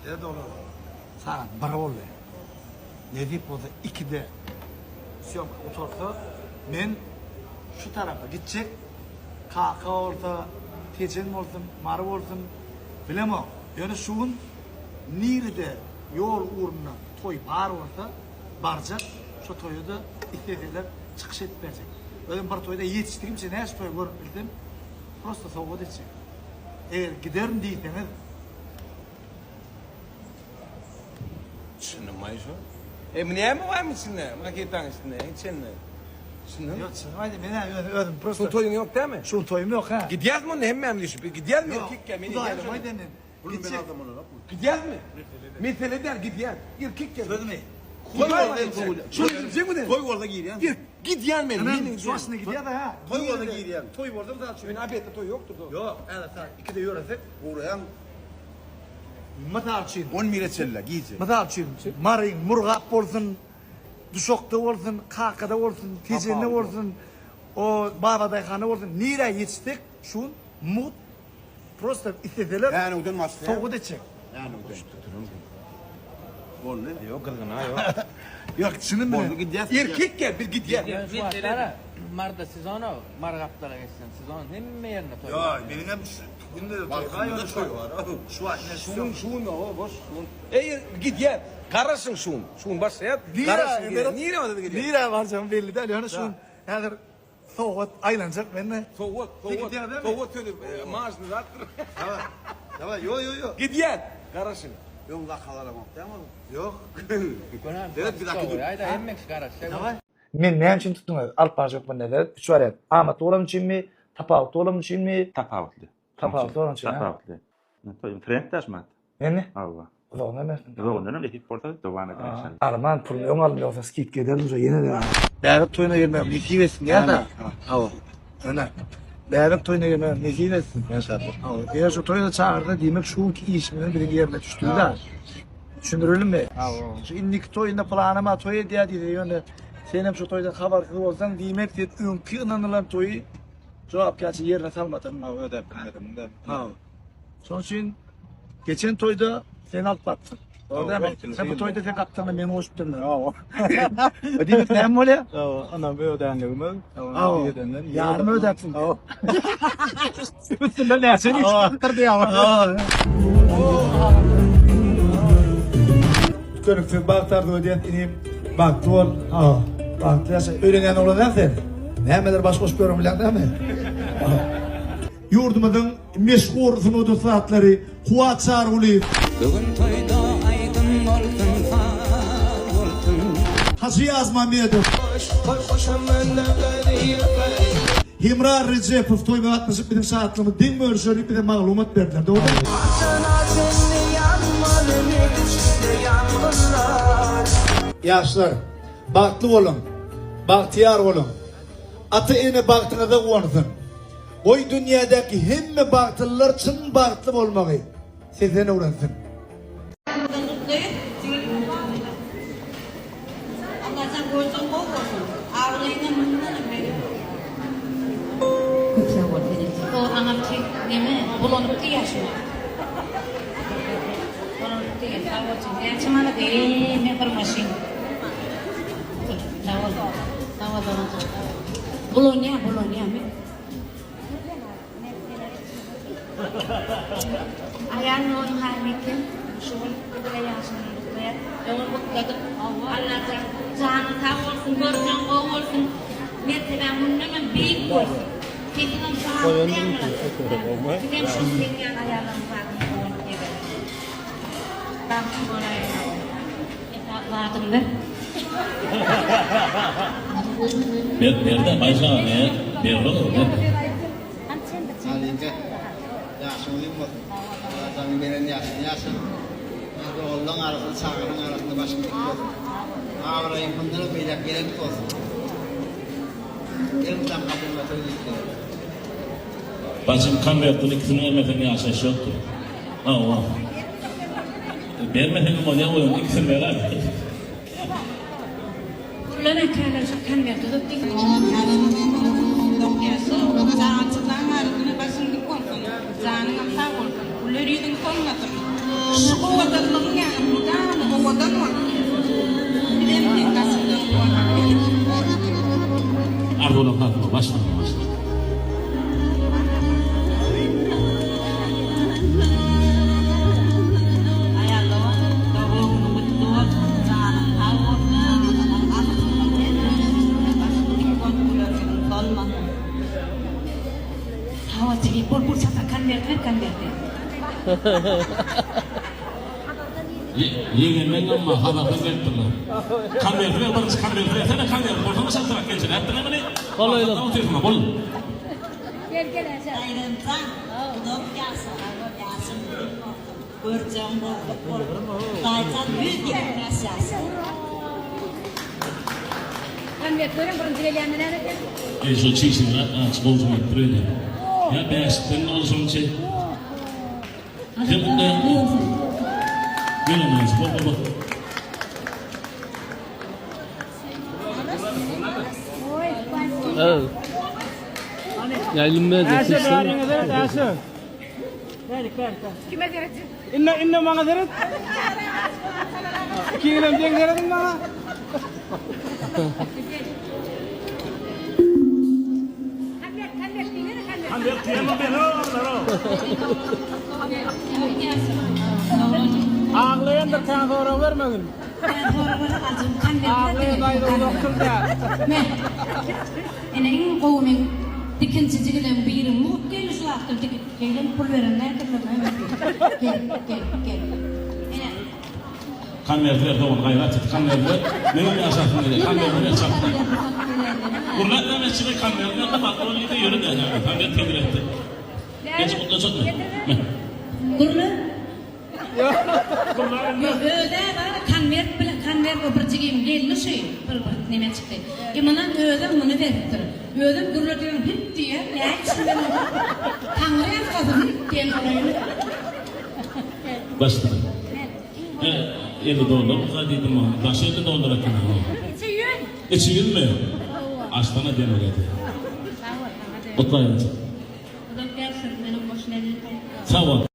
Seret oglan, sagat bir boldy. Nesip bolsa ikide sýomka gutarsa, men şu tarapa gitjek. Kaka bolsa, Tejen bolsun, Mary bolsun, bilemok. Ýöne şu gün nirede ýol ugrunda toý bar bolsa, barjak, şo toýa-da isleseler çykyş edip berjek. Özem bir toýda ýetişdigimçe näçe toý görüp bilsem, prosta sowgat etjek. Eger giderin diýseňiz. Çynymaý şo. E bu näme barmy içinde? Maketaň içinde, içinde. Çynym. Ýok, çynym aýdýan. Men hä öz özüm prosta. Şu toýuň ýok dämi? Şu toýum ýok hä. Gidýäsmi onda hemmämiz düşüp? Gidýäsmi erkekkä? Men Hudaýym aýdýan men. Gitjek. Gidýäsmi? Mesele däl, gidýän. Erkek gel. Sözümi. Toý bolsa, şol gidjekmi? Toý bolsa girýän. Gidýän men. Men şu aşyna gidýär-de hä. Toý bolsa girýän. Toý bolsa mysal üçin. Men obedde toý ýokdur. Ýok, häzir saat 2-de ýöresek. Ugraýaň. Mysal üçin. 11-e çenli gije. Mysal üçin, Maryň Murgap bolsun, Duşakda bolsun, Kakada bolsun, Tejende bolsun, o Babadaýhanda bolsun, nirä ýetişsek, şu gün mugt prosta isleseler Änewden başlaýar. Sowgat etjek. Änewden. Boldy. Ýok, gyzgyna ýok. Ýok, çynym bilen. Boldy gidýäs. Erkek gel, biz gidýäs. Mesele Marda sezon o, Mary gapdala geçseň sezon hemme ýerinde toý bar. Ýok, meniň hem şu günde toý bar, ýöne toý bar. Şu wagt men Şu gün, şu gün o boş, şu gün. Eý, gidýäs. Garaşyň şu gün. Şu gün başlaýar. Nirä, Garaşyň gidýär. Nirä bolsa gidýär. Nirä barjagym belli däl, ýöne şu gün häzir sowgat aýlanjak mende. Sowgat, sowgat. Sowgat sözi mažny zatdyr. Daway. Daway, ýo ýo ýo. Gidýäs. Garaşyň. Öň zakalaram ýok dämi onuň? Ýok. Seret bir dakika dur. Aýda hemme kişi garaşýar. Daway. Men näme üçin tutduňyz? Alyp barjak hökmünde sebäp üç wariant. Amatly bolany üçinmi? Tapawutly bolany üçinmi? Tapawutly. Tapawutly bolany üçin. Tapawutly. Toýuň trend daş mat. Neme? Hawa. Uzagyndan bersin. Uzagyndan hem nesip bolsa dowam eder inşallah. Arman puluny öň aldym ýogsa skidka ederdim şo ýene de. Bäbek toýuna gelmegim nesip etsin diýýär-de. Hawa. Ine. Bäbek toýuna gelmegim nesip etsin. Inşallah. Hawa. Eger şu toýa çagyrsa diýmek şu günki işimiziň biziň ýerine düşdügi-dä. Düşündirelimmi? Hawa. Şu indiki toýunda pylanam-a toý edýär diýse ýöne senem şu toýdan habarsyz bolsaň diýmek sen öňki ynanylan toýy jogapkärçilik ýerine salmadyň. Hawa ödäp bilmedim-de. Hawa. Şonuň üçin geçen toýda seni alyp barypdyr. Dogry dälmi? Sen bu toýda sen gapdalyňa meni goşupdyrlar. Hawa. Diýmek näme bolýar? Hawa, ynam ödänligimiz. Hawa. Ýarym ödäpsiň. Hawa. Üstünden näçe çykypdyr diýýär. Tükeniksiz bagt arzuw edýän inim. Bagtly bol. Hawa. Bagtly ýaşa. Öýlenýän oglan däl sen. Nämeler baş goşup ýören bilýäň dälmi? Ýurdumyzyň meşhur sungat ussatlary Kuwat Çarygulyýew. Bu gün toýda aýdym bolsun, saz bolsun. Hajy Ýazmammedow. Hemra Rejepow toýuna gatnaşyp biziň şatlygymyzy deň bölüşer diýip bize maglumat berdiler. Dogry dälmi? Haçana çenli ýanmaly içde ýangynlar. Ýaşlar, bagtly boluň, bagtyýar boluň. Ata-ene bagtyňyza guwansyn. Goý dünýädäki hemme bagtlylar çyn bagtly bolmagy sizden öwrensin. Ýylyňyzy gutlaýyn jigim. Allajan görseň gowy bolsun. Abraýyňam mundanam beýik bolsun. Köp sag bol senem. O aňyrky neme bulanyp diýýär şu wagt. Bulanyp diýýär. Sag bol jigim. Näçe manat eý men bir maşyn. Sag bol. Sag bol doganjyk. Bulanýar bulanýar. Aýal Nury Haýmekin şu gün bile ýaşyny gutlaýar. Öňem gutladyk. Allajan janyň sag bolsun, görjeň gowy bolsun. Mertebäň mundanam beýik bolsun. Sesiňem batly ýaňlasyn. Bizem şu seň ýaly aýallaryň zadyna guwanyp gezeris. Bagtly bolaýyň. Esasy zadyň bir. Ber berde Baýşa ber ber ber. Halypa, ýaşyň uzyn bolsun. Alla janyň beren ýaşyny ýaşa. Doganlaň arasynda, çagalaň arasynda başyň dik bolsun. Abraýyň mundanam beýläk belent bolsun. Elmydam gapyňda toý diýip. Bajym konwertini ikisini bermeseň ýaşaýyş ýokdur. Hawa. Bermeseňem bolýar onuň ikisini beräý. Gürleme käler şu konwert uzatdy. Janyňam sag bolsun. Güler ýüzüň solmasyn. Şu owadanlygyň ýaly mydama owadan bol. Bizem seň daşyňdan guwanaly. Arzuwlar Kasymowa başla başla. Aýal dogan, doglan günüň gutly bolsun, janyň sag bolsun, çagalaň arzuwlaryň hemmesinde başyň dik bolup güler ýüzüň solmasyn. Sag bol jigim, bol bol çata konwert ber konwerti. Ýegenleň amma Hazardan gelipdirler. Konwerti ber birinji konwerti bersene konwert bolsa çaltrak geljek nätdiň muny? Golaýla. Otyrsyň bol. Gel gel Äşe. Daýremjan uzak ýaşa, ýaşyň uzyn bolsun, görjegiň bolluk bolsun. Hudaýjan 125 ýaşa. Konwert beren birinji gelýände näme eken? Eý şol çişiňi aç gowjum aýtdyr öýdýän. Ýa bäşikden bolşuň çi. Sen gutlaýaňmy? Gel onda Aýşe bol bol bol. Ýaýlym berdi. Äşe bäriňe seret Äşe. Kime seretjek? Inne inne maňa seret. Ikiňizem deň serediň maňa. Konwert konwert diýene konwert. Konwert diýemem men o. Aglaýandyr kän sorag bermegin. Aglaýan daýza uzak sürýär. Ene iň gowy meň dikinçi jigileň biri mugt geldi şu wagtda dikip gelin pul beren nätirler gel gel gel ene Konwerti ber dogan gaýrat et konwerti ber meňem ýaşasym gelýär konwerti ber çalt Gurlat näme etjek konwerti ber patron ýedi ýöre dä näme konwert tedir etdi Geç gutlajakmy Gurla Ýok özä bar konwert bilen konwert o bir jigim geldi şu bir bir neme çykdy. E munam özem muny beripdir. Özem gürledibem hüp diýýär. Näme üçin men ony Taňry ýalkasyn hüp diýen bolaýyn. Başda. He, 50 dollar mı diýdim maňa. Daşy 50 dollar eken. Içi ýün. Içi ýünmi? Açsana diýen bolýar. Sag bol, saňa-da. Gutlaýyn. Uzak ýaşasyn meniň goşun elim. Sag bol.